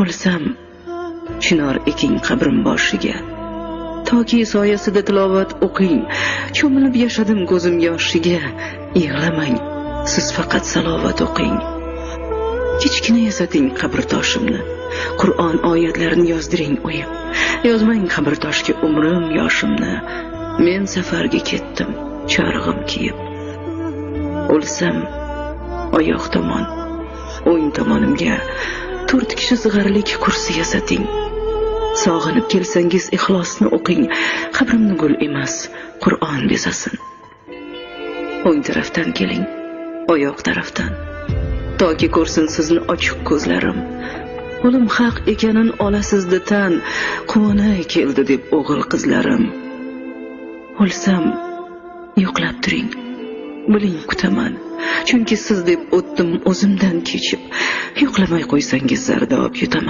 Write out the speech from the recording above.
O'lsam, chinor eking qabrim boshiga. Toki soyasida tilovat o'qing. Cho'milib yashadim ko'zim yoshiga. Yig'lamang, siz faqat salovat o'qing. Kichkina yasating qabr toshimni. Qur'on oyatlarini yozdiring o'yib. Yozmang qabr toshga umrim yoshimni. Men safarga ketdim, chorig'im kiyib. O'lsam, oyoq tomon, o'ng tomonimga 4 kishi sig'arlik kursi yasating. Sog'inib kelsangiz ixlosni o'qing. Qabrimni gul emas, Qur'on bezasin. O'ng tarafdan keling, oyoq tarafdan. Toki ko'rsin sizni ochiq ko'zlarim. O'lim haq ekanin olasizda tan, quvonay keldi deb o'g'il qizlarim. O'lsam, yo'qlab turing. Biling kutaman. Chunki siz deb o'tdim o'zimdan kechib. Yo'qlamay qo'ysangiz zardob yutaman.